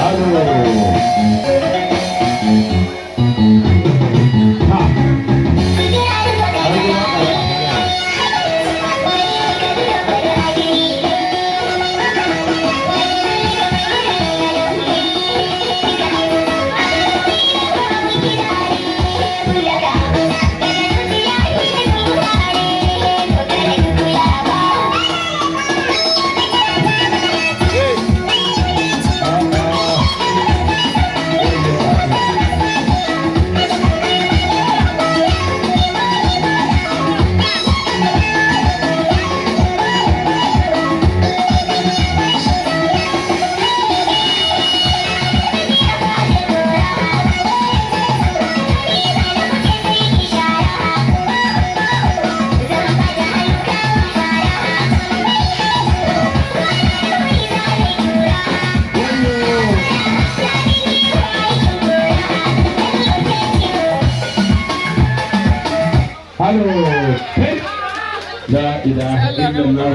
Halo. Ha. Har waƙa. A'a. Wayyo Allah. Wayyo. Halo. Hey. La ilaha illallah.